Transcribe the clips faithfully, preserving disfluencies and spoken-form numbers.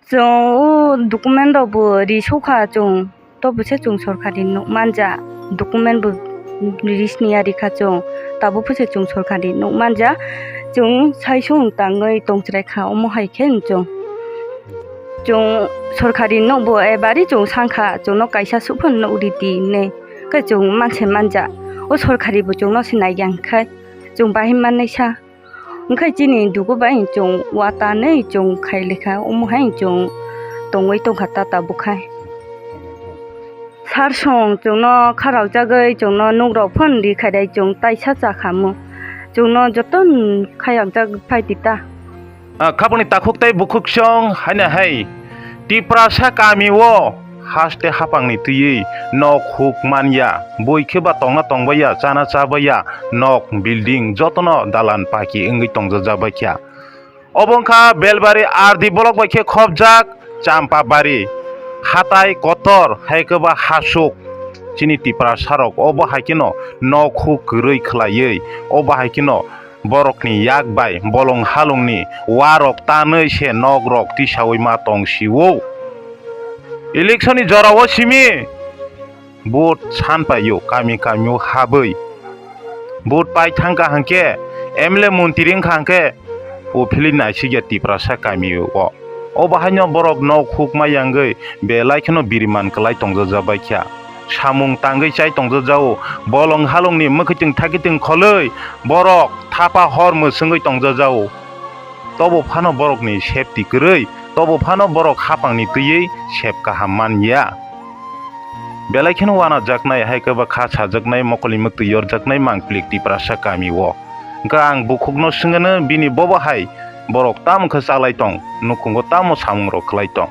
Chwng o document rok bo ri sukha chwng, tobo se chwng sorkari nuk manja, document bo ri sniya rikha chwng, tabuk phu se chwng sorkari nuk manja, chwng sai sung tangwi tong chwrai kha, omo hai khe chwng, chwng sorkari nuk bo ebari chwng sang kha, chwngno kaisa suk phano nuk ridi hinwi khe chwng manse manja, o sorkari bo chwngno se naiya hwnkhe chwng bahai mannaisa. Hwnkhe chini duku bai chwng watanwi chwng khai lekha, omo hai chwng tongwi tongkha ta tabuk khai. Sar song chwngno kharok jagwi chwngno nugrok phano ri khai dai chwng taisa cha khamu. Chwngno joto khayak jak phai di ta. Ah, khapangni takhuk tei bukhuk song haina hai Tiprasa kami o haste hapangni twiwi nok huk manya, bui khe ba tongna tongbaiya, chana chabaiya, nok, building jotono dalan paki wngwi tongjak jabaikha. Obo wngkha Belbari R D block bai khe khopjak Champabari, hatai kotor hai khe ba hasuk chini Tiprasa rok obo hai kheno nok huk kwrwi khwlaiwi obo hai kheno borokni yak bai bolong halongni warok tanwi se nokrok tisaui ma tong sio. Election ni jorao simi vote san paio, kami kamio habwi vote pai thangkha hwnkhe, M L A montri wngkha hwnkhe, o philwi naisikya Tiprasa kamio. Obo haino borok nok huk ma yangwi belai kheno biriman kwlai tongjak jabaikha. Samung tangwi chai tongjak jao, bolong halongni mwkhwtwng thakhitwng kholwi borok thapa hor mwswngwi tongjak jao. Tobo phano borokni safety kwrwi, tobo phano borok hapangni twiwi sep kaham manya. Belai kheno wanajaknai, hai khe ba kha sajaknai, mokolni mwktwi yorjaknai mangpili Tiprasa kamio. Hwnkhe ang bukhukno swngano, bini bobo hai borok tamo khe chalai tong, nukhungo tamo samungrok khlai tong.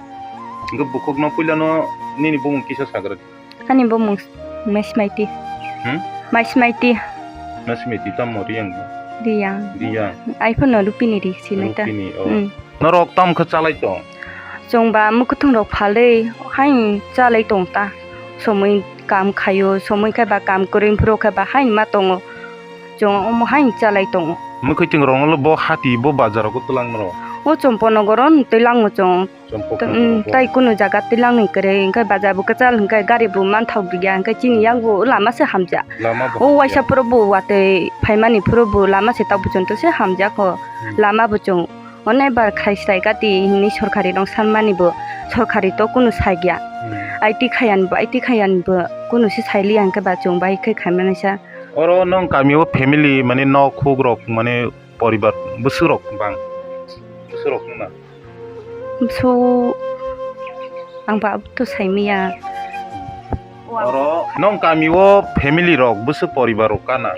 Hwnkhe bukhukno puilano nini bumung kisa sagra di. Ani bumung Maismaiti. Hmm? Maismaiti. Maismaiti tamo Riyang? Riyang. Riyang. Ai phano Rupini ri sinai ta. Rupini, oh. Hmm. Norok tamo khe chalai tong? Chwng ba mwkhwtwng rok phalwi haino chalai tong ta. Somoi kam khaio, somoi khe ba kam kwrwi phuru khe ba haino ma tongo. Chwng omo haino chalai tongo. Mwkhwtwng rokno bo hati bo bazar rogo twlang norok? O Chomponogoro twi lango chwng. Chomponogoro. Mm, tei kunu jaga twi langni kwrwi, hwnkhe bazar bo kwchal, hwnkhe gari bo manthok ya, hwnkhe chini yang bo lama se hamjak. Lama bo hamjak. O waisa phuru bo watwi phaimani phuru bo lama se tabuk chwng to se hamjak ho. Hmm. Lama bo chwng. Onek bar khai srai gati hinwi sorkari rok sanmani bo, sorkari to kunu sai ya. Hmm. I T khayani bo, I T khayani bo kunu se sai liya hwnkhe ba chwng bai khe khaimani sa. Oro nong kami o family mane nok huk rok mane poribar bwswk rok bang? Bwswk rok wngna? Bwswk ang ba to sai manya. Oro nong kami o family rok bwswk poribar rok kana?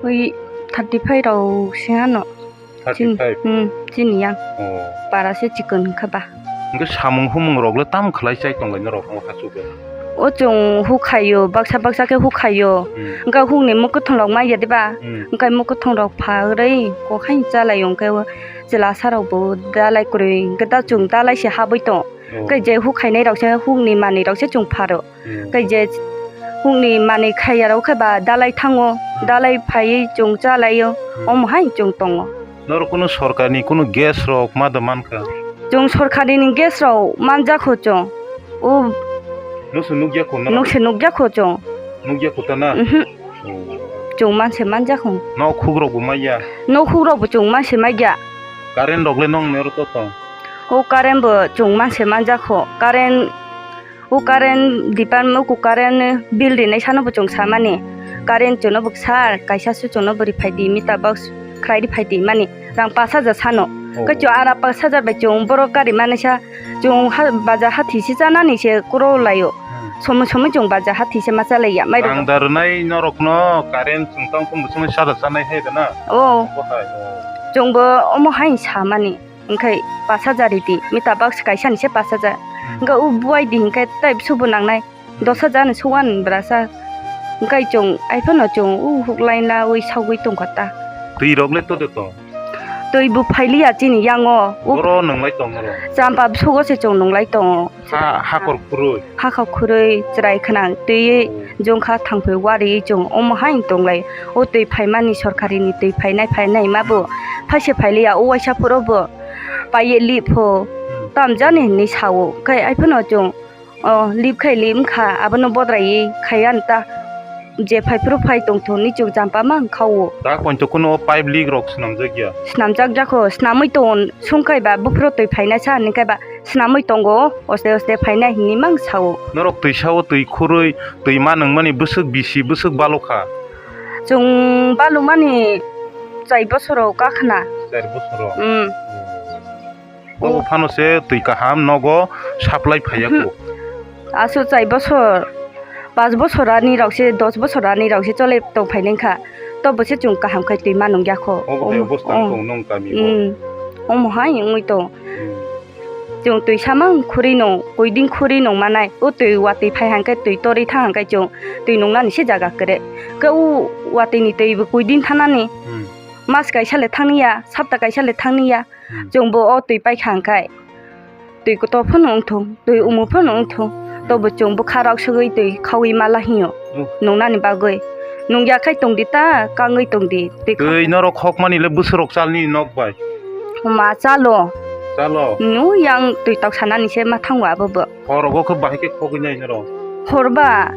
Oi thirty five rok se ano. Thirty five? Chin-, hmm, chini yang. Oh. Para se chikon kha ba. Hwnkhe samung humung rok le tam khlai chai tong lai norok o hachugo? O chwng hukhaio, baksa baksa khe hukhaio. Hmm. Hwnkhe hukni mwkhwtwng rok manya diba? Hmm. Hwnkhe mwkhwtwng rok pha rwi kok hai chalai o, hwnkhe o chwla sa rok bo dalai kwrwi, hwnkhe da chwng dalai se habwi tong. Oh. Hwnkhe je hukhainai rok se hukni manwi rok se chwng pharo. Hmm. Khe je hukni manwi khaiya rok khe ba dalai thango, dalai phaiwi chwng chalaio, hmm, omo hai chwng tongo. Norok kunu sorkarni kunu gas rok ma da mankha? Chwng sorkarini gas rok manjakho chwng. O nuk se nukya kho norok? Nuk se nukjakho chwng. Nukya kho ta na? Mhm. Oh. Chwng manse manjakho. Nok huk rok bo manya? Nok huk rok bo chwng manse manya. Current rok le nong nero to tong? O current bo chwng manse manjakho. Current O current department, o current bill rinai sano bo chwng samani. Current chwngno bo sir, kaisa se chwngno bo riphai di, meter box khlai riphai di mani. Rang pash hajar sano. Oh. Khe chwng ara pash hajar bai chwng borok gari manaisa, chwng ha-, baja hathi se chanani se kuro laio. Hmm. Somoi somoi chwng baja hathi se ma chalaiya, mairok. Rang da rwnai norokno current chwng tang khe muchungwi sada chanai hai da na? Oh. Bo hai, oh. Chwngbo omo hai samani. Hwnkhe pash hajar ridi, meter box kaisa ni se pash hajar. Hmm. Hwnkhe o buai di hwnkhe tei bwswk bo nangnai, hmm, dos hajar ni suan brasa. Hwnkhe chwng, ai phano chwng o huk line la ui sagwi tongkha ta. Twi rok le to de to? Twi bo phailiya chini yango. O oro nwnglai tong oro? Champa bwswk o se chwng nwnglai tongo. Ha, hakor khurui. Hakor khurui, chwrai khwnang twiwi, hmm, jongkha thangphwi wariwi chwng omo hai tonglai. O twi phaimani sorkarini twi phainai phainai ma bo phaise phailiya, o waisa phuru bo paiye lipho. Hmm. Tamjani hinwi sao, khai ai phano chwng, o, lip khai lip wngkha, abono bodrai khaiya nta, je phai phuru phai tongthok hinwi chwng champa ma wngkha o. Tak poito kuno o pipe leak rok swnamjak ya? Swnamjak jakho, swnamwi tongo, sungkhai ba buphuru twi phainai sa hinwi khai ba swnamwi tongo, oste oste phainai hinwi ma wng sao. Norok twi sao, twi khurui, twi ma nungmani bwswk bisi, bwswk balokha? Chwng balumani chai bosoro kakhna. Char bosoro? Mm. Obo phano se twi kaham nogo supply phaiya kho. Aswk chai bosor, panch bosor ani rok se, dos bosor ani rok se chole tong phainai kha. Tobo se chwng kaham khai twi ma nung ya kho. Obo hai obosta wng tong nung kami o. Mm. Omo hai wngwi tong. Mm. Chwng twi samang khuri nung, koiding khuri nung manai. O twi watwi phai hangkhe, twi torwi thang hangkhe chwng twi nungnani se jaga kwrwi. Khe o watwi ni twi bo koiding thanani. Mm. Mas kaisa le thangni ya, sapta kaisa le thangni ya. Hmm. Chwng bo o twi paikha hwnkhe, twi kotor phano wngthung, twi umu phano wngthung, tobo chwng bwkha rok sogwi twi khaui mala hino. Oh. Nungnani bagwi. Nungya khai tongdi ta, kangwi tongdi. Twi kha- Twi norok khokmani le bwswrok chalni nok bai? Ma chalo. Chalo? Nu yang twi tok sanani se ma thango abo bo. Horogo khe bahai khe khogwi nai norok? Hor ba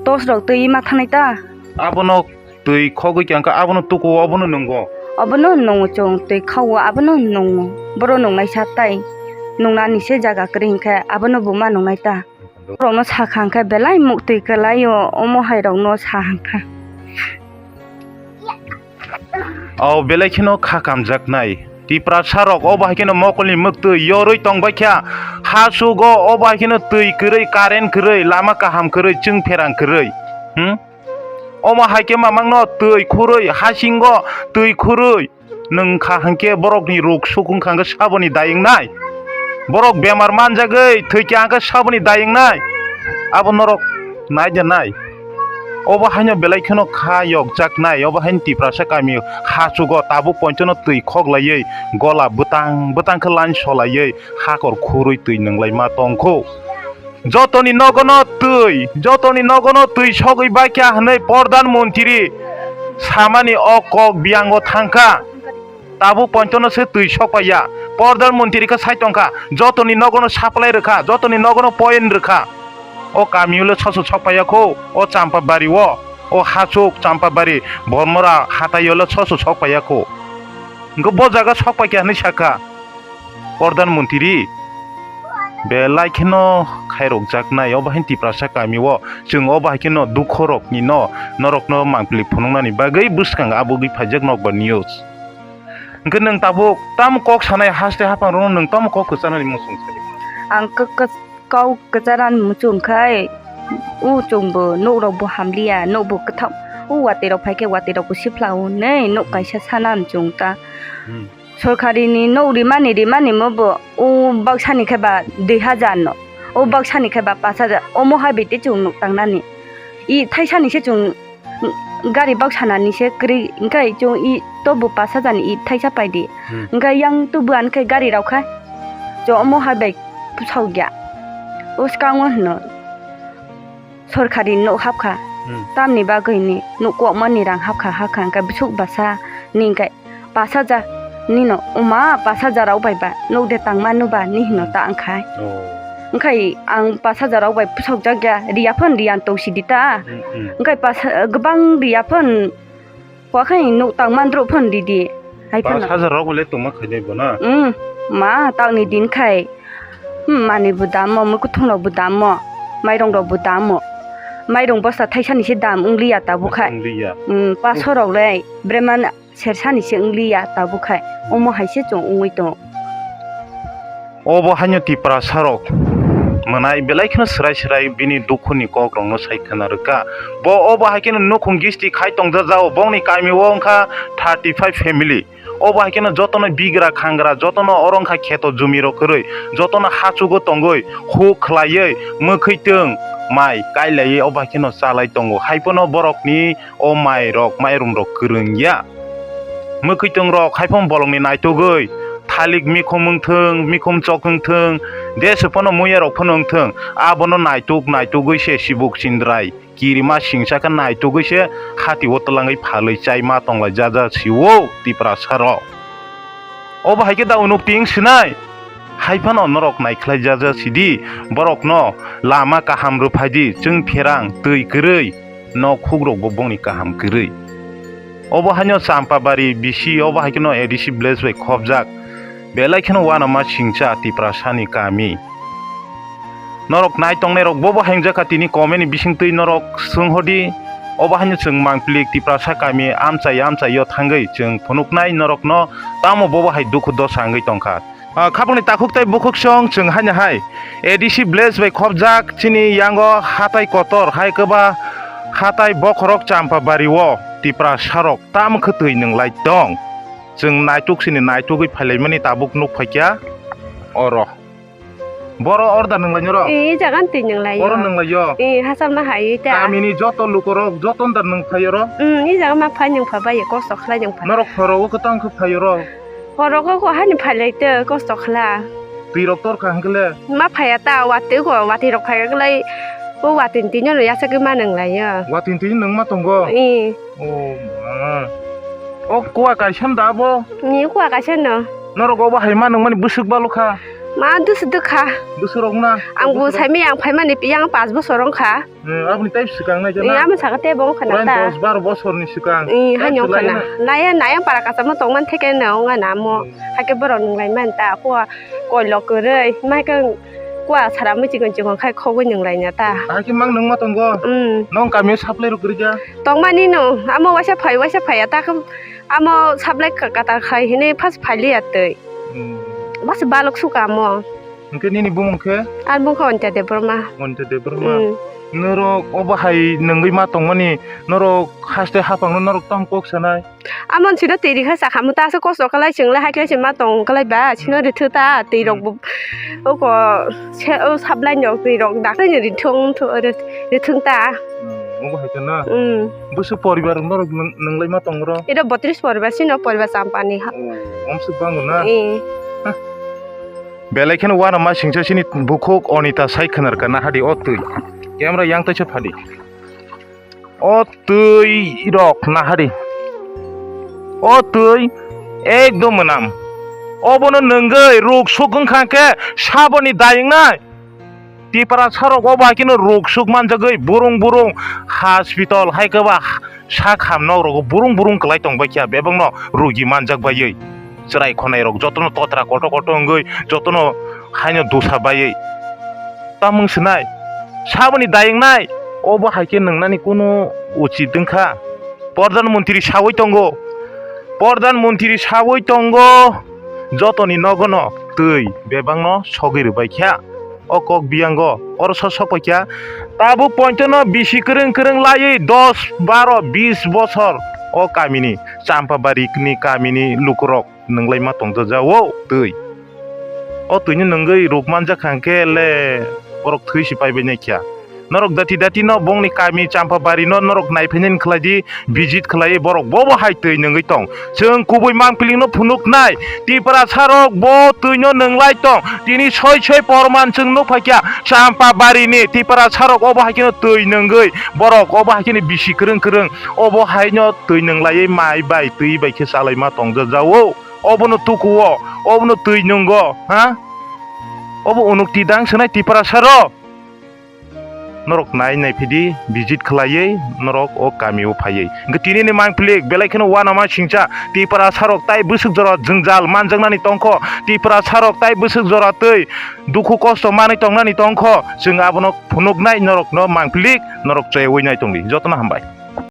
tos rok twi ma thanai ta. Abono twi khogwi khe hwnkhe abono tukuo, obono nungo. Obono nungo chwng, twi khao, abono nungo. Boro nungnaisa tai nungnani se jaga kwrwi hwnkhe abono bo ma nungnai ta. Borokno sakha hwnkhe belai muktwi kwlaio, omo hai rokno sa hwnkhe. O belai kheno kha kamjaknai. Tiprasa rok obo hai kheno mokolni muktwi yorwi tongbaikha. Ha sugo obo hai kheno twi kwrwi, current kwrwi, lama kaham kwrwi, chwng pherang kwrwi. Hmm? Omo hai khe mamangno twi khurwi, hasingo twi khurwi nwng kha hwnkhe borokni ruk suk wng kha hwnkhe saboni dai wngnai? Borok bemar manjagwi thwi kha hwnkhe saboni dai wngnai? Abo norok nai de nai. Obo haino belai kheno kha yokjaknai, obo haino Tiprasa kami hachugo tabuk pointono twi khoklaiwi gola bwtang bwtang khe line solaiwi hakor khurwi twi nwnglaima tongkho. Jotoni nogono twi, jotoni nogono twi sogwi baikha hwnwi Pordhan Montri samani o kok biyango thangkha. Tabuk pointono se twi sokpaiya. Pordhan Montri khe sai tongkha, jotoni nogono supply rwkha, jotoni nogono point rwkha. O kamio le soso sokpaiya kho, o Champabari o, o hachuk Champabari Bormora hataio le soso sokpaiya kho. Hwnkhe bo jaga sokpaikha hwnwi sakha. Pordhan Montri, belai kheno khairokjaknai, obo haino Tiprasa kami o, chwng obo hai kheno dukho rokni no, norokno mangpili phunuknani bagwi bwskango abugwi phaijak Nokbar News. Hwnkhe nwng tabuk tamo kok sanai haste haphang rokno nwng tamo kok kwchanani muchung sai? Ang kok kok Kau kwchara ni muchung khai, o chwngbo nok rok bo hamliya, nok bo kwthang, o watwi rok phaikhe watwi rok bo siphlao hinwi nok kaisa sana muchung ta. Hmm. Sorkari ni nok rimani, rimani mo bo o baksa ni khe ba dui hajar no, o baksa ni khe ba pash hajar, omo hai bai tei chwng nok tangnani. I thaisa ni se chwng gari bak sanani se kwrwi, hwnkhe chwng i tobo pash hajar ni i thaisa paidi. Hmm. Hwnkhe yang tubu ani khe gari rok kha. Chwng omo hai bai pusok ya. O swkango hwno sorkari nok hapkha. Hmm. Tamni bagwi ni nok kokmani rang hapkha, hapkha hwnkhe bwswk bwsa ni hwnkhe pash hajar nino, oma pash hajar rok bai ba nok de tangma nuba ni hino ta wngkhai. Oh. Wngkhai ang pash hajar rok bai pusokjak ya, riya phano riya tongsi di ta. Hmm, hmm. Wngkhai pash, gwbang riya phano, wakhai nok tangma drop phano ridi. Hai phano. Pash hajar rok le tongma khainai bo na? Hmm, ma, takni din khai. Hmm, manwi bo dam mo, mwkhwthwng rok bo dam mo, mairong rok bo dam mo. Mairong bosta thaisa ni se dam wngliya tabuk khai. Wngliya. Hmm, pash rok le, breman sersani se wngliya tabuk khai, omo hai se chwng wngwi tongo. Obo haino Tiprasa rok mwnai belai kheno swrai swrai bini dukhu ni kok rok no sai khna rwkha. Bo obo hai kheno nukhung gisti khai tongja jao, bongni kami o wngkha thirty five family. Obo hai kheno jotono bigra khangra, jotono oro wngkha kheto jumi rok kwrwi, jotono hachugo tongwi, huk khlaiwi, mwkhwitwng, mai kailaiwi obo hai kheno chalai tongo. Hai phano borokni o mai rok, mairum rok kwrwng ya. Mwkhwitwng rok hai phano bolongni naitugwi thalik mikhum wngthwng, mikhum chok wngthwng, jesa phano muiya rok phano wngthwng, abono naituk naitugwi se sibuk sindrai kirima singsa khe naitugwi se hati o twlangwi phalwi chai ma tonglai jaja si o Tiprasa rok. Obo hai khe da unuk ting sinai? Hai phano norok naikhlai jaja sidi, borokno lama kaham rwphaidi, chwng pherang twi kwrwi, nok hukrokbo bongni kaham kwrwi. Obo haino Champabari bisi, obo hai kheno A D C village bai khopjak, belai kheno uanama singcha Tiprasani kami. Norok nai tongnairok bobo haingjak kha tini comment ni bisingtwi norok swng hodi, obo haino chwng mangpili Tiprasa kami amchai amchaio thangwi chwng phunuknai norokno, tamo bobo hai dukhu dosa wngwi tongkha. Ah, khapangni takhuk tei bukhuk song chwng haino hai A D C village bai khopjak chini yango hatai kotor hai kwba hatai bokhorok Champabari o Tiprasarok tamo khe twi nwnglai tong. Chwng naituk sini naitugwi phailaimani tabuk nuk phaikha oro. Boro order nwnglai noro? Ee, jagan twi nwnglai. Oro nwnglai yo? Ee, hachal ma hai ta. Kamini joto lukorok joto da nwng phai oro? Hmm, ee jaga ma phai nwng pha bai, kosto khlai nwng pha. Norok horo o kwtang khe phai oro? Horo o ko hani phai lai te kosto khla. Twi rok tor kha hwnkhe le? Ma phai ya ta, watwi ko, watwi rok phai ya glai. O watwi twi no yasa khe ma nwnglai yo. Watwi twi nwng ma tongo? Ee. Oh, ma. O kuwa kaisa da bo? Ni kuwa kaisa no. Norok obo hai ma nungmani bwswk balo kha? Ma dusu dukha. Bwswk rok na? Ang bo saimi ang phaimani yang pas bosor wng kha. Eh, aboni tai swkang nai jana. Ni amo saka te bong khana ta. Dos baro bosor ni swkang. Eh, hai nyong khana. Naya naya para kasa mo tongman theke na wng na mo. Hmm. Hake borok nung lai man ta kuwa koi lo kwrwi. Mai kang kuwa sara mui chikon chikon khai khogwi nung lai na ta. Hake mang nung ma tongo. Hmm. Nong kamio supply rok kwrwi ja. Tongmani no, amo waisa phai, waisa phai ya, ta khe amo sablai ka-, katar khai hini first phai liya twi. Hmm. Bas balok suka amo. Hwnkhe nini bumung khe? Ar bumung khe Onta Debbarma. Onta Debbarma. Hmm. Norok obo hai nungwi ma tongmani, norok haste hapangno norok tong kok sanai. Amon sino twi rikha sakha mo ta aswk kosto khlai chwng le hai khlai se ma tong khlai ba sino rithu ta twi rok bo oko se o sablai no twi rok dakhai no rithung thu rithung ta. Hmm, obo hai khe na? Hmm. Bwswk poribar norok nwng-, nwng lai ma tong oro? Iro botris poribar sino poribar Champani ha. Oh, omswk bango na? Eh. Belai kheno uanama singcha sini bukhuk Onita sai khwnar ka nahadi o twi. Camera yang taisa phadi. O twi rok nahadi. O twi ekdom mwnam. Obono nungwi ruk suk wngkha khe saboni dayungnai. Tiprasa rok obo hai kheno ruk suk manjagwi burung burung hospital hai khe ba sak ham nok rogo burung burung kwlai tong bai kha bebak no rugi manjak baiwi. Chwrai khonai rok jotono totra koto koto wngwi jotono haino dosa baiwi. Tamung swnai saboni dayungnai obo hai khe nungnani kunu uchit wngkha. Pordhan montri sawi tongo. Pordhan montri sawi tongo. Jotoni nogono twi bebakno sogwi rwbai kha. O kok biyango oro so sokpai kha. Tabuk pointono bisi kwrwng kwrwng laiwi dos, baro, bis bosor o kamini Champabari ni kamini lukurok nunglaima tongjaja o twi. O twini nungwi ruk manjak kha hwnkhe le borok thwi se paibai nai kha. Norok dati dati no bongni kami Champabari no norok naiphainani khlai di, visit khlai borok bobo hai twi nungwi tong. Chwng kubui mangpili no phunuknai Tiprasa rok bo twi no nunglai tong. Tini soi soi porman chwng nukphai kha Champabari ni Tiprasa rok obo hai kheno twi nungwi borok obo hai kheno bisi kwrwng kwrwng obo hai no twi nunglaiwi mai bai twi bai khe chalaima tongjaja o. Obono tukuo, obono twi nungo, ha? Obo unukti dang swnai Tiprasa rok. Norok nai nai phidi visit khlaiwi norok o kamio phaiwi. Hwnkhe tini ni mangpili belai kheno uanama singcha Tiprasa rok tai bwswk jora jwngjal manjaknani tongkho. Tiprasa rok tai bwswk jora twi dukhu kosto manwi tongnani tongkho. Chwng abono phunuknai norokno mangpili norok cheyawi nai tongdi. Jotono hambai.